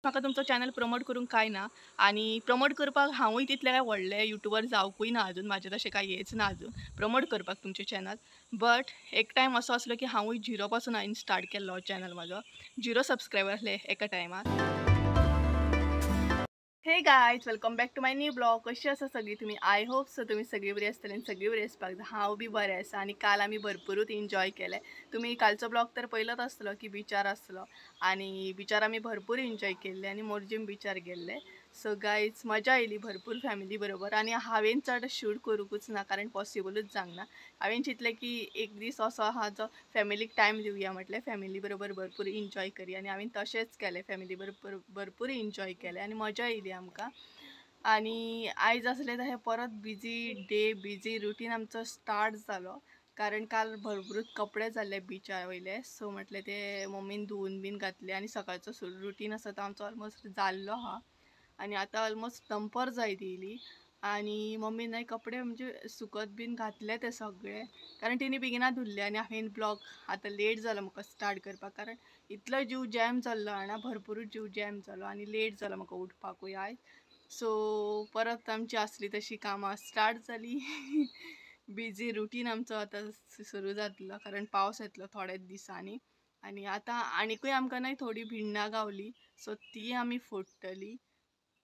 म्हाका तुमचो channel promote करूंक कांय ना आनी प्रमोट करपाक हांवूय तितलें काय व्हडलें युट्यूबर जावकूय ना अजून, म्हाजें तशें कांय हेच ना अजून प्रमोट करपाक तुमचें चॅनल. बट एक टायम असो आसलो की हांवूय झिरो पासून हांवें स्टार्ट केल्लो चॅनल म्हाजो, 0 सबस्क्रायबर आसले एका टायमार. Hey guys, welcome back to my new blog. कशी आसा सगळी तुमी? I hope so तुमी सगळी बरी आसतली आनी सगळी बरी आसपाक जाय. हांव बी बरें आसा आनी काल आमी भरपूरूच एन्जॉय केलें. तुमी कालचो ब्लॉग तर पयलोच आसलो की बिचार आसलो आनी बिचार आमी भरपूर एन्जॉय केल्ले आनी मोरजीम बिचार गेल्ले. सो गायज मजा येयली भरपूर फॅमिली बरोबर आनी हांवें चड शूट करूंकूच ना कारण पॉसिबलूच जावंक ना. हांवें चिंतलें की एक दीस असो आहा जो फॅमिलीक टायम दिवया म्हटलें, फॅमिली बरोबर भरपूर एन्जॉय करया आनी हांवें तशेंच केलें. फॅमिली बरोबर भरपूर एन्जॉय केलें आनी मजा येयली आमकां. आनी आयज आसलें तशें परत बिजी डे, बिजी रुटीन आमचो स्टार्ट जालो कारण काल भरपूरूच कपडे जाल्ले बिचा वयले. सो म्हटलें ते मम्मीन धुवून बीन घातले आनी सकाळचो रुटीन आसा तो आमचो ऑलमोस्ट जाल्लो आहा आनी आतां ऑलमोस्ट दनपार जायत येयली आनी मम्मीन मागीर कपडे म्हणजे सुकत बीन घातले ते सगळे कारण तेणी बेगिना धुल्ले आनी हांवें ब्लॉग आतां लेट जालो म्हाका स्टार्ट करपाक कारण इतलो जीव जॅम जाल्लो जाणा, भरपूरूच जीव जॅम जालो आनी लेट जालो म्हाका उठपाकूय आयज. सो परत आमची आसली तशी कामां स्टार्ट जाली. बिजी रुटीन आमचो आतां सुरू जातलो कारण पावस येतलो थोड्याच दिसांनी आनी आतां आनिकूय आमकां न्हय थोडी भिण्णां गावली, सो ती आमी फोडटली.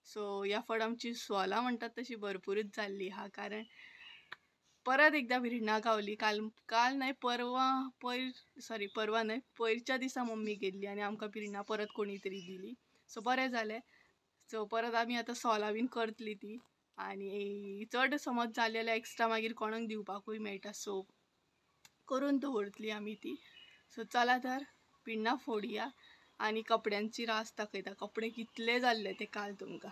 सो ह्या फावट आमची सोलां म्हणटात तशी भरपूरूच जाल्ली आहा कारण परत एकदां भिण्णां गावली. काल काल न्हय परवा पयर, सॉरी परवा न्हय पयरच्या दिसा मम्मी गेल्ली आनी आमकां भिण्णां परत कोणी तरी दिली. सो बरें जालें. सो परत आमी आतां सोलां बीन करतली ती आनी चड समज जालें जाल्यार एक्स्ट्रा मागीर कोणाक दिवपाकूय मेळटा, सो करून दवरतली आमी ती. सो चला तर भिण्णां फोडया आनी कपड्यांची रास दाखयता, कपडे कितले जाल्ले ते काल तुमकां.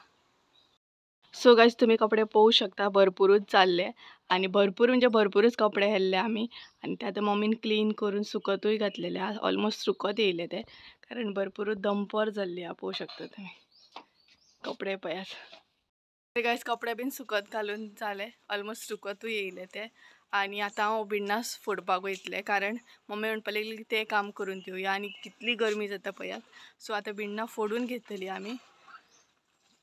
सो गायज तुमी कपडे पळोवंक शकता भरपूरूच जाल्ले आनी भरपूर म्हणजे भरपूरूच कपडे केल्ले आमी आनी ते आतां मम्मीन क्लीन करून सुकतूय घातलेले आहा, ऑलमोस्ट सुकत येयले ते कारण भरपूरूच दनपार जाल्ली आहा. पळोवंक शकता तुमी कपडे पळयात. गायज कपडे बीन सुकत घालून जाले, ऑलमोस्ट सुकतूय येयले ते आनी आतां हांव भिण्णां फोडपाक वयतलें कारण मम्मी म्हणपाक लागली की तें काम करून दिवया आनी कितली गरमी जाता पळयात. सो आतां भिण्णां फोडून घेतली आमी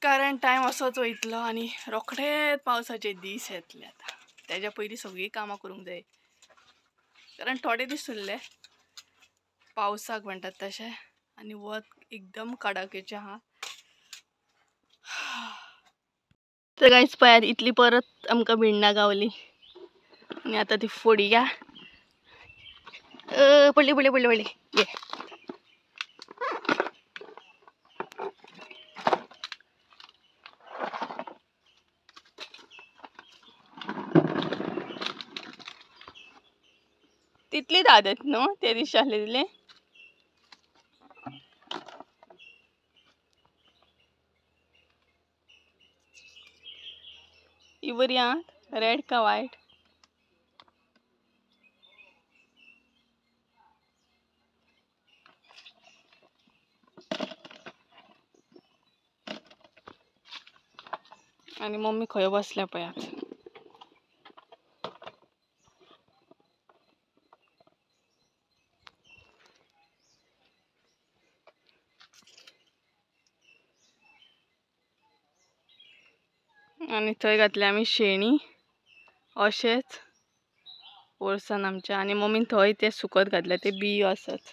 कारण टायम असोच वयतलो आनी रोखडेच पावसाचे दीस येतले आतां, तेज्या पयलीं सगळीं कामां करूंक जाय कारण थोडे दीस उरले पावसाक म्हणटात तशें आनी वत एकदम कडाकेचें आहा. तर गायज पळयात इतली परत आमकां भिण्णां गावली आनी आतां ती फोडया. पडली पडली पडली पडली ये. तितली दादत न्हू ते दिसा आसले तितले. ही बरी आहा रेड का वायट? आनी मम्मी खंय बसल्या पळयात. आनी थंय घातले आमी शेणी अशेंच पोरसान आमच्या आनी मम्मीन थंय ते सुकत घातले ते बियो आसात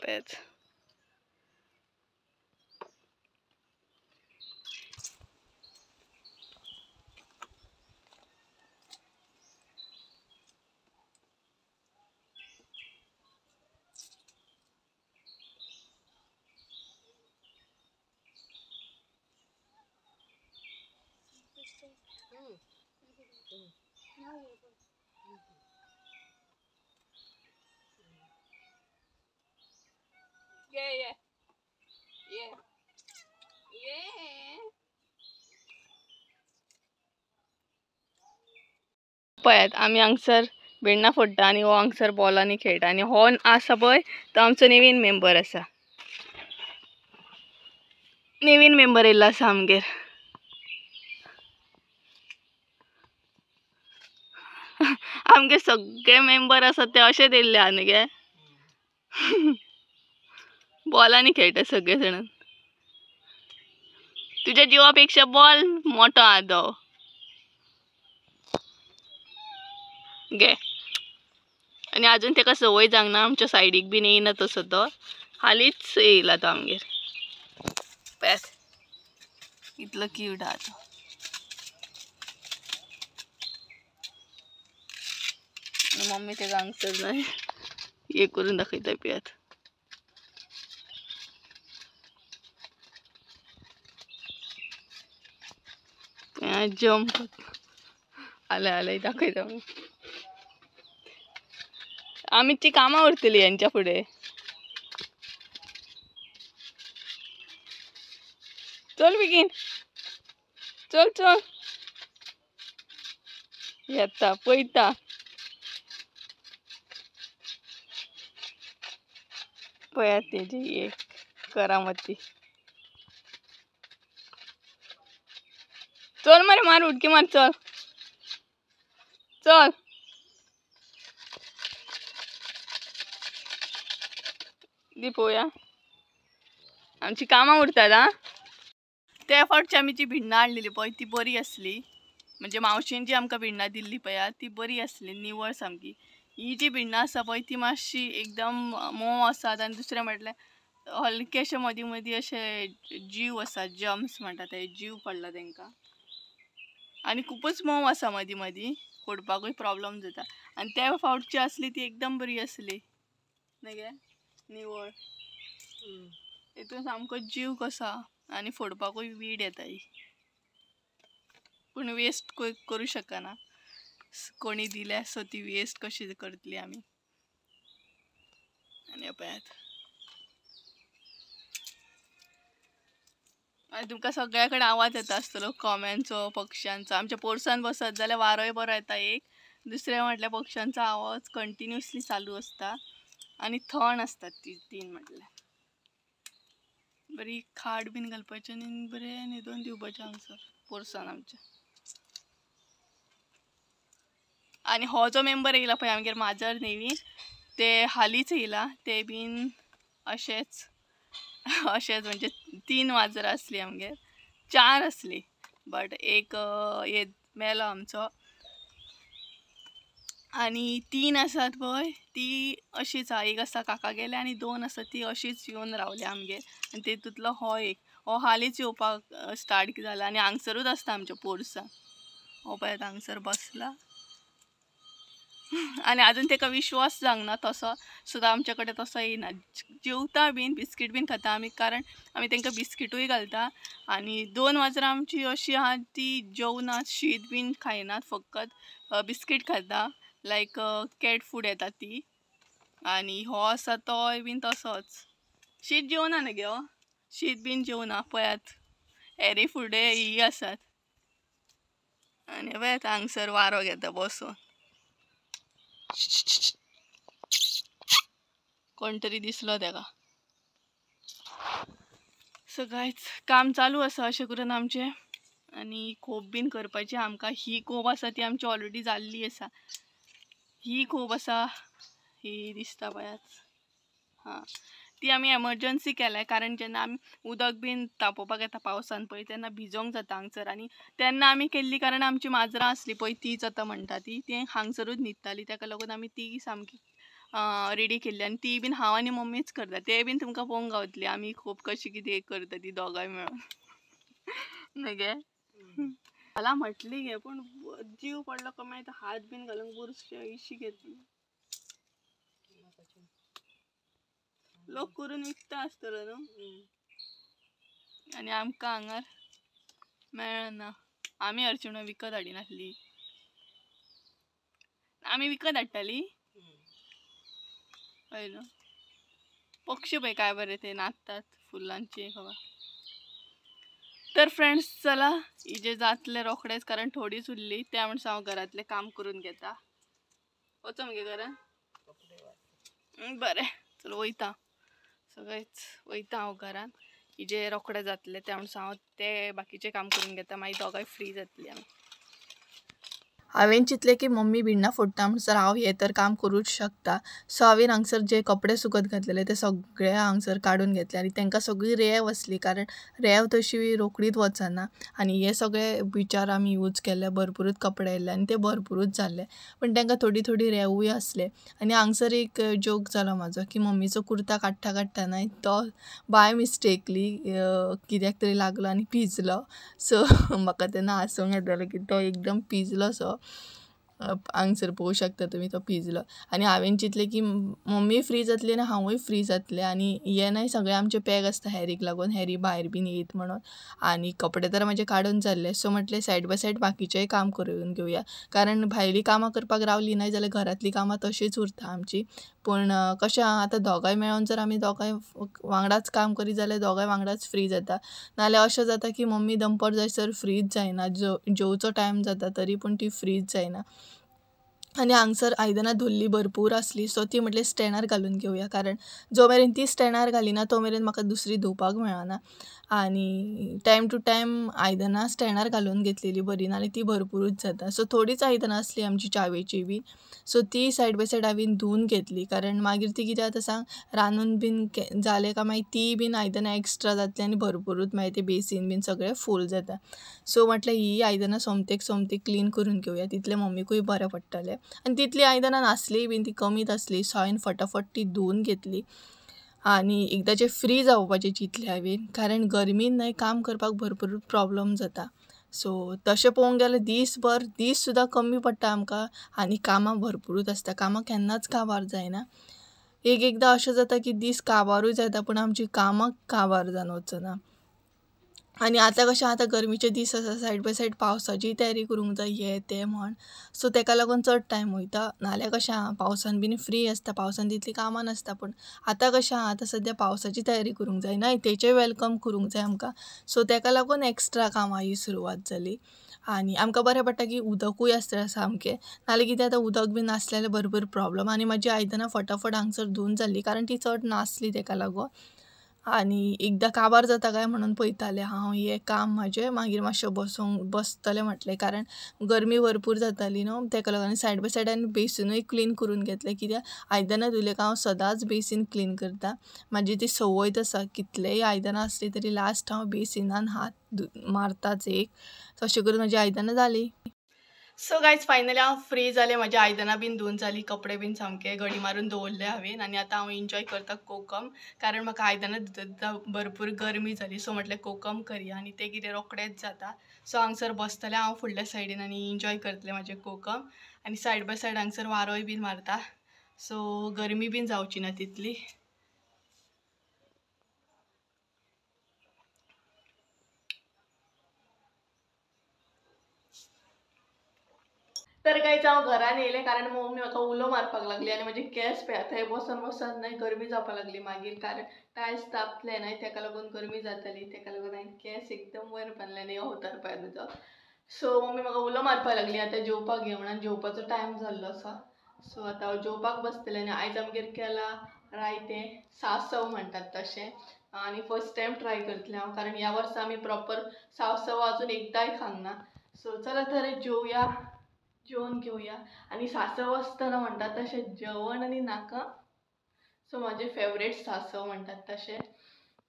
तेच. Yeah, yeah, yeah, yeah. पळयात आमी हांगसर भिण्णां फोडटा आनी हो हांगसर बॉलांनी खेळटा आनी हो आसा पळय तो आमचो नवीन मेंबर आसा, नवीन मेंबर येयल्लो आसा आमगेर. आमगे सगळे मेंबर आसात ते अशेच येयल्ले आहा न्हू गे. बॉलांनी खेळटा सगळे जण. तुझ्या जिवापेक्षा बॉल मोठो आहा तो. घे. आनी अजून तेका संवय जावंक ना, आमच्या सायडीक बीन येयना तसो तो, हालींच येयला तो आमगेर. पळयात इतलो क्यूट आहा तो. मम्मी तेका हांगसर न्हय हे करून दाखयता पळयात. जम्प आले आले दाखयता. आमी ती कामां उरतली यांच्या फुडें. चल बेगीन चल चल. येता पळयता. पळयात तेजी एक करामती. चल मरे मार उडकी मार. चल चल. दी पोया आमची कामां उरतात. हा त्या फावटची आमी जी भिण्णां हाडलेली पळय ती बरी आसली, म्हणजे मावशेन जी आमकां भिण्णां दिल्ली पळय ती बरी आसली, निवळ सामकी. ही जी भिण्णां आसा पळय ती मातशी एकदम मोव आसात आनी दुसरें म्हटल्यार हलके अशे मदीं मदीं अशे जीव आसा, जम्स म्हणटा ते जीव पडला तेंकां आनी खुबूच मोव आसा, मदीं मदीं फोडपाकूय प्रॉब्लम जाता. आनी त्या फावटची आसली ती एकदम बरी आसली न्ही गे, निवळ. तितून सामको जीव कसो आनी फोडपाकूय वीड येता ही, पूण वेस्ट करूं शकना, कोणी दिल्या सो ती वेस्ट कशी करतली आमी. आनी पळयात आनी तुमकां सगळ्या कडेन आवाज येता आसतलो कोंब्यांचो, पक्ष्यांचो. आमच्या पोरसान बसत जाल्यार वारोय बरो येता एक, दुसरें म्हटल्यार पक्ष्यांचो आवाज कंटिन्युअसली चालू आसता आनी थंड आसतात ती तीन म्हटल्यार. बरी खाट बीन घालपाचें आनी बरें न्हिदोन दिवपाचें हांगसर पोरसान आमच्या. आनी हो जो मेंबर येयला पळय आमगेर माजर नेवी, ते हालींच येयला, ते बीन अशेंच अशेंच म्हणजे 3 माजरां आसली आमगेर, 4 आसली बट एक मेलो आमचो. आनी 3 आसात पळय ती अशीच आहा, एक आसा काका गेल्या आनी 2 आसा ती अशीच येवन रावल्या आमगेर. आनी तेतूंतलो हो एक, हो हालींच येवपाक स्टार्ट जाला आनी हांगसरूच आसता आमच्या पोरसान. हो पळयात हांगसर बसला आनी अजून तेका विश्वास जावंक ना तसो सुद्दां आमचे कडेन तसो येयना. जेवता बीन बिस्कीट बीन खाता आमी, कारण आमी तेंकां बिस्किटूय घालता. आनी 2 माजरां आमची अशी आहा ती जेवनात, शीत बीन खायनात, फकत बिस्कीट खाता, लायक कॅट फूड येता ती. आनी हो आसा तोय बीन तसोच, शीत जेवना न्ही गे हो, शीत बीन जेवना. पळयात एरे फुडें ही आसात आनी पळयात हांगसर वारो घेता बसून. कोण तरी दिसलो तेका. सो गायज काम चालू आसा अशें करून आमचें. आनी खोप बीन करपाची आमकां. ही खोप आसा ती आमची ऑलरेडी जाल्ली आसा, ही खोप आसा ही दिसता पळयात, हां ती आमी एमर्जन्सी केल्या, कारण जेन्ना आमी उदक बीन तापोवपाक येता पावसान पळय तेन्ना भिजोंक जाता हांगसर. आनी तेन्ना आमी केल्ली कारण आमची माजरां आसली पळय तीच आतां म्हणटा ती, ती हांगसरूच न्हिदताली, तेका लागून आमी ती सामकी रेडी केल्ली. आनी ती बीन हांव आनी मम्मीच करता, ते बीन तुमकां पळोवंक गावतली आमी खूब कशी कितें करता ती दोगांय मेळून न्ही गे. मला म्हटली गे पूण जीव पडलो कमी हात बीन घालून बुरशे इशी घेतली. लोक करून विकता आसतलो न्हू, आनी आमकां हांगार मेळना. आमी हरशीं म्हणून विकत हाडिनासली, आमी विकत हाडटाली हय न्हू. पक्षी पळय काय बरें ते नाचतात फुलांचे खबर. तर फ्रेंड्स चला हिजे जातले रोखडेच, कारण थोडीच उरली त्या म्हणून हांव घरांतलें काम करून घेता. वचो मगे घरान, बरें चल वयता, सगळेच वयता हांव घरान. हिजे रोखडे जातले त्या म्हणून हांव ते बाकीचें काम करून घेता, मागीर दोगांय फ्री जातली आमी. हांवें चिंतलें की मम्मी भिण्णां फोडटा म्हणसर हांव हें तर काम करूंक शकता. सो हांवें हांगसर जे कपडे सुकत घातलेले ते सगळे हांगसर काडून घेतले आनी तांकां सगळी रेंव आसली, कारण रेंव तशी रोखडीच वचना आनी हे सगळे बिचार आमी यूज केल्ले भरपुरूच कपडे येयल्ले आनी ते भरपुरूच जाल्ले, पण तांकां थोडी थोडी रेंवूय आसले. आनी हांगसर एक जोक जालो म्हाजो की मम्मीचो कुर्ता काडटा काडटना तो बाय मिस्टेकली कित्याक तरी लागलो आनी पिजलो. सो म्हाका तेन्ना हांसूंक येतालें की तो एकदम पिजलो सो हांगसर पळोवंक शकता तुमी तो पिजलो. आनी हांवें चिंतलें की मम्मी फ्री जातली आनी हांवूय फ्री जातलें आनी हें न्हय सगळें आमचें पॅक आसता हॅरीक लागून, हॅरी भायर बीन येयत म्हणून. आनी कपडे तर म्हाजे काडून जाल्ले, सो म्हटलें सायड बाय सायड बाकीचेंय काम करून घेवया, कारण भायलीं कामां करपाक रावली न्हय जाल्यार घरांतलीं कामां तशींच उरता आमची. पूण कशें आहा आतां दोगांय मेळोन जर आमी दोगांय वांगडाच काम करीत जाल्यार दोगांय वांगडाच फ्री जाता, नाल्यार अशें जाता की मम्मी दनपार जायसर फ्रीच जायना, जेवचो टायम जाता तरी पूण ती फ्रीच जायना. आनी हांगसर आयदनां धुल्ली भरपूर आसली, सो ती म्हटलें स्टँडार घालून घेवया, कारण जो मेरेन ती स्टँडार घालिना तो मेरेन म्हाका दुसरी धुवपाक मेळना. आनी टायम टू टायम आयदनां स्टँडार घालून घेतलेली बरी, नाल्यार ती भरपुरूच जाता. सो थोडीच आयदनां आसली आमची च्यावेची बी, सो ती सायड बाय सायड हांवें धुवन घेतली, कारण मागीर ती कितें जाता सांग, रांदून बीन जालें काय मागीर ती बीन आयदनां एक्स्ट्रा जातली आनी भरपुरूच मागीर ते बेसीन बीन सगळें फूल जाता. सो म्हटलें ही आयदनां सोमतेक सोमती क्लीन करून घेवया, तितलें मम्मीकूय बरें पडटलें. आनी तितली आयदनां नासलीय बीन, ती कमीच आसली, सो हांवें फटाफट ती धुवन घेतली. आनी एकदांचें फ्री जावपाचें चिंतलें हांवें, कारण गरमीन न्हय काम करपाक भरपूर प्रॉब्लम जाता. सो तशें पळोवंक गेल्यार दीसभर दीस सुद्दां कमी पडटा आमकां आनी कामां भरपुरूच आसता, कामां केन्नाच काबार जायना. एक एकदां अशें जाता की दीस काबारूय जाता पूण आमची कामां काबार जावन वचना. आनी आतां कशें आतां गरमीचे दीस आसा, सायड बाय सायड पावसाची तयारी करूंक जाय हें तें म्हण, सो तेका लागून चड टायम वयता. नाल्यार कशें आहा पावसान बीन फ्री आसता, पावसान तितलीं कामां नासता, पूण आतां कशें आहा आतां सद्या पावसाची तयारी करूंक जाय न्हय, तेचें welcome करूंक जाय आमकां. सो तेका लागून एक्स्ट्रा कामां ही सुरवात जाली. आनी आमकां बरें पडटा की उदकूय आसता सामकें, नाल्यार कितें आतां उदक बी नासलें जाल्यार भरपूर प्रॉब्लम. आनी म्हाजी आयदनां फटाफट हांगसर धुवन जाल्ली, कारण ती चड नासली तेका लागून. आनी एकदां काबार जाता काय म्हणून पळयतालें हांव हें काम म्हाजें, मागीर मातशें बसूंक बसतलें म्हटलें, कारण गरमी भरपूर जाताली न्हू तेका लागून. आनी सायड बाय सायड हांवें बेसिनूय क्लीन करून घेतलें, कित्याक आयदनां धुले काय हांव सदांच बेसीन क्लीन करता, म्हाजी ती संवयच आसा. कितलेय आयदनां आसली तरी लास्ट हांव बेसिनान हात मारताच एक, तशें करून म्हाजी आयदनां जालीं. सो गायज फायनली हांव फ्री जालें, म्हाजी आयदनां बीन धुवन जालीं, कपडे बीन सामके घडी मारून दवरले हांवें. आनी आतां हांव एन्जॉय करता कोकम, कारण म्हाका आयदनां धुता भरपूर गरमी जाली, सो म्हटलें कोकम करया आनी तें कितें रोखडेंच जाता. सो हांगसर बसतलें हांव फुडल्या सायडीन आनी एन्जॉय करतलें म्हाजें कोकम. आनी सायड बाय सायड हांगसर वारोय बीन मारता, सो गरमी बीन जावची ना तितली. तर गायज हांव घरान येयलें, कारण मम्मी म्हाका उलो मारपाक लागली आनी म्हाजे केंस पळय थंय बसोन बसोन न्हय गरमी जावपाक लागली मागीर, कारण टायल्स तापले न्हय तेका लागून गरमी जाताली, तेका लागून हांवें केंस एकदम वयर बांदले आनी अवतार पळय म्हजो. सो मम्मी म्हाका उलो मारपाक लागली आतां जेवपाक घे म्हणून, जेवपाचो टायम जाल्लो आसा. सो आतां हांव जेवपाक बसतलें. आनी आयज आमगेर केलां रायतें, सांसव म्हणटात तशें, आनी फर्स्ट टायम ट्राय करतलें हांव, कारण ह्या वर्सा आमी प्रॉपर सांसव अजून एकदांय खावंक ना. सो चला तर जेवया, जेवन घेवया. आनी सांसव आसतना म्हणटात तशें जेवण आनी नाका, सो म्हाजें फेवरेट सांसव म्हणटात तशें.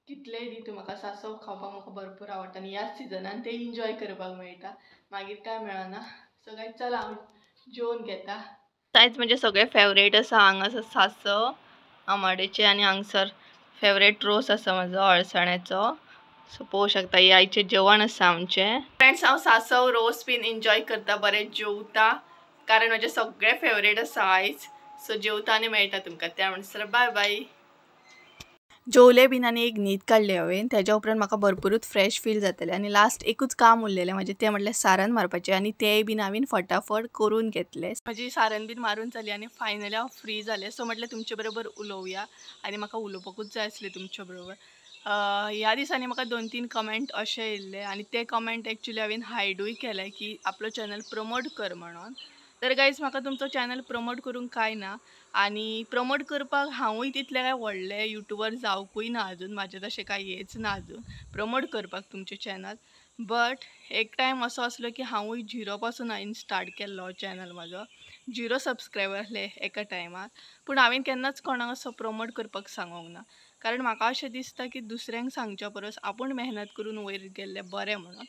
कितलेंय दी तूं म्हाका, सांसव खावपाक म्हाका भरपूर आवडटा आनी ह्याच सिजनान तें एन्जॉय करपाक मेळटा, मागीर काय मेळना. सो गायज चला हांव जेवन घेता. आयज म्हजें सगळें फेवरेट आसा, हांगा आसा सांसव आमाडेचें आनी हांगसर फेवरेट रोस आसा म्हाजो अळसाण्याचो. सो पळोवंक शकता हे आयचें जेवण आसा आमचें. फ्रेंड्स हांव सांसव रोस बीन एन्जॉय करता, बरें जेवता, कारण म्हाजें सगळें फेवरेट आसा आयज. सो जेवता आनी मेळटा तुमकां, त्या म्हणसर बाय बाय. जेवलें बीन आनी एक न्हीद काडली हांवें, तेज्या उपरांत म्हाका भरपुरूच फ्रेश फील जातालें. आनी लास्ट एकूच काम उरलेलें म्हाजें, तें म्हटल्यार सारण मारपाचें, आनी तेंय बीन हांवें फटाफट करून घेतलें. म्हाजी सारण बीन मारून जाली आनी फायनली हांव फ्री जालें. सो म्हटलें तुमचे बरोबर उलोवया, आनी म्हाका उलोवपाकूच जाय आसलें तुमचे बरोबर. ह्या दिसांनी म्हाका 2-3 कमेंट अशे येयल्ले आनी ते कमेंट एक्चुली हांवें हायडूय केले की आपलो चॅनल प्रमोट कर म्हणून. तर गायज म्हाका तुमचो चॅनल प्रमोट करूंक कांय ना, आनी प्रमोट करपाक हांवूय तितलें काय व्हडलें युट्यूबर जावकूय ना अजून, म्हाजें तशें कांय हेंच ना अजून प्रमोट करपाक तुमचें चॅनल. बट एक टायम असो आसलो की हांवूय झिरो पासून हांवें स्टार्ट केल्लो चॅनल म्हाजो, 0 सबस्क्रायबर आसले एका टायमार. पूण हांवें केन्नाच कोणाक असो प्रमोट करपाक सांगोंक ना, कारण म्हाका अशें दिसता की दुसऱ्यांक सांगच्या परस आपूण मेहनत करून वयर गेल्लें बरें म्हणून.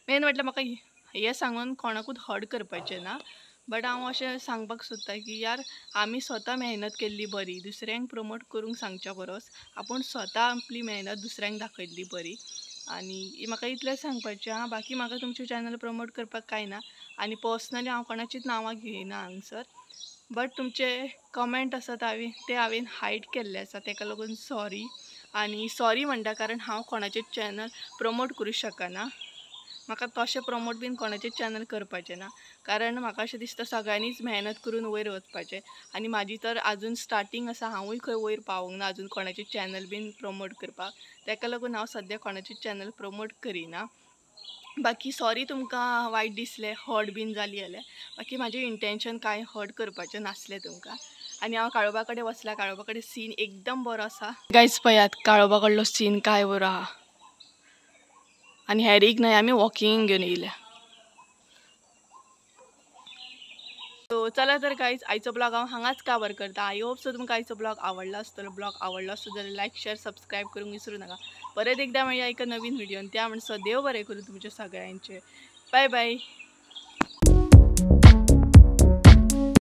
मेन म्हटल्यार म्हाका हें सांगून कोणाकूच हर्ट करपाचें ना, बट हांव अशें सांगपाक सोदता की यार आमी स्वता मेहनत केल्ली बरी, दुसऱ्यांक प्रमोट करूंक सांगच्या परस आपूण स्वता आपली मेहनत दुसऱ्यांक दाखयल्ली बरी. आनी म्हाका इतलेंच सांगपाचें आहा, बाकी म्हाका तुमचें चॅनल प्रमोट करपाक कांय ना आनी पर्सनली हांव कोणाचीच नांवां घेयना हांगसर. बट तुमचे कमेंट आसात हांवें ते हांवें हायड केल्ले आसा, तेका लागून सॉरी. आनी सॉरी म्हणटा कारण हांव कोणाचेच चॅनल प्रमोट करूं शकना, म्हाका तशें प्रमोट बीन कोणाचेच चॅनल करपाचें ना, कारण म्हाका अशें दिसता सगळ्यांनीच मेहनत करून वयर वचपाचें. आनी म्हाजी तर आजून स्टार्टींग आसा, हांवूय खंय वयर पावूंक ना आजून कोणाचें चॅनल बीन प्रमोट करपाक, तेका लागून हांव सद्या कोणाचें चॅनल प्रमोट करिना. बाकी सॉरी तुमकां वायट दिसलें, हर्ट बीन जाली जाल्यार, बाकी म्हाजें इंटेंशन कांय हर्ट करपाचें नासलें तुमकां. आनी हांव काळोबा कडेन वचलां, काळोबा कडेन सीन एकदम बरो आसा. गायज पळयात काळोबा कडलो सीन काय बरो आहा. आनी हॅरीक न्हय आमी वॉकिंग घेवन येयल्या. सो चला तर गायज आयचो ब्लॉग हांव हांगाच कवर करता. I hope so तुमकां आयचो ब्लॉग आवडला आसतलो. ब्लॉग आवडलो आसतो जाल्यार लायक शेअर सबस्क्रायब करूंक विसरूं नाका. परत एकदा मेळया एका नवीन व्हिडियोन, त्या म्हणसर देव बरें करूं तुमच्या सगळ्यांचें. बाय बाय.